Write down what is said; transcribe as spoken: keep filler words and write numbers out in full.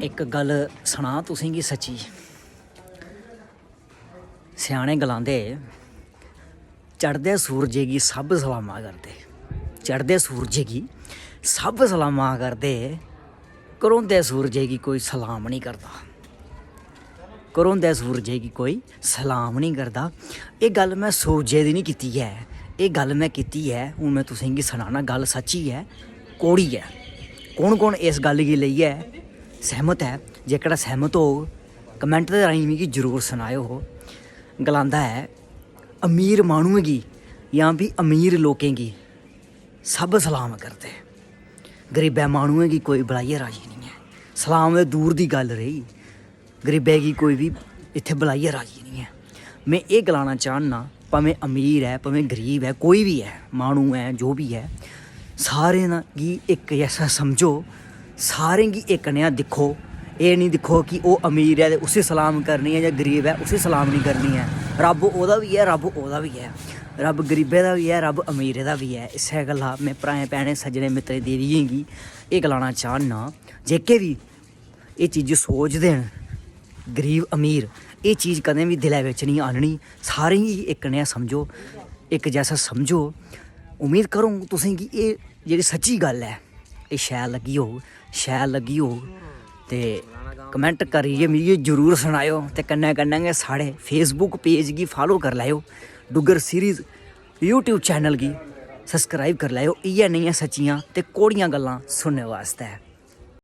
इक गल्ल सनां तुसेंगी सच्ची, स्याने गलांदे, चढ़दे सूरजै गी सब सलामा करदे, चढ़दे सूरजै गी सब सलामा करदे, घरोंदे सूरजै गी कोई सलाम निं करदा, घरोंदे सूरजै गी कोई सलाम निं करदा। एह् गल्ल में सूरजै दी निं कीती ऐ, एह् गल्ल में कीती ऐ, हून में तुसेंगी सनाना, गल्ल सच्ची ऐ, कौड़ी ऐ। कौन कौन इस गल्ल गी लेइयै सैह्मत ऐ? जेह्कड़ा सैह्मत होग, कमैंट दे राहें मिगी जरूर सनाएओ। गलांदा ऐ, अमीर माह्नुएं गी जां फ्ही अमीर लोकें गी सब सलाम करदे, गरीबै माह्नुएं गी कोई बलाइयै राजी निं ऐ। सलाम ते दूर दी गल्ल रेही, गरीबै गी कोई बी इत्थै बलाइयै राजी निं ऐ। में एह् गलाना चाह्न्नां, भामें अमीर ऐ, भामें गरीब ऐ, कोई बी ऐ, माह्नू ऐ, जो बी ऐ, सारें दा गी इक जैसा समझो, सारें गी इक नेहा दिक्खो। एह् निं दिक्खो कि ओह् अमीर ऐ ते उसी सलाम करनी ऐ जां गरीब ऐ उसी सलाम निं करनी ऐ। रब्ब ओह्दा बी ऐ, रब्ब ओह्दा बी ऐ, रब्ब गरीबै दा बी ऐ, रब्ब अमीरै दा बी ऐ। इस्सै गल्ला में भ्राएं, भैनें, सज्जनें, मित्तरें, देवियें गी एह् गलाना चाह्न्नां, जेह्के बी एह् चीज सोचदे न, गरीब अमीर, एह् चीज कदें बी दिलै बिच निं आह्ननी। सारें गी इक नेहा समझो, इक जैसा समझो। उम्मीद करङ तुसें गी एह् जेह्ड़ी सच्ची गल्ल ऐ, एह् शैल लग्गी होग, शैल लग्गी होग ते कमैंट करियै मिगी जरूर सनाएओ ते कन्नै कन्नै गै साढ़े Facebook पेज गी फालो करी लैएओ, डुग्गर सीरीज YouTube चैनल गी सब्सक्राइब करी लैएओ इ'यै नेहियां सच्चियां ते कौड़ियां गल्लां सुनने बास्तै।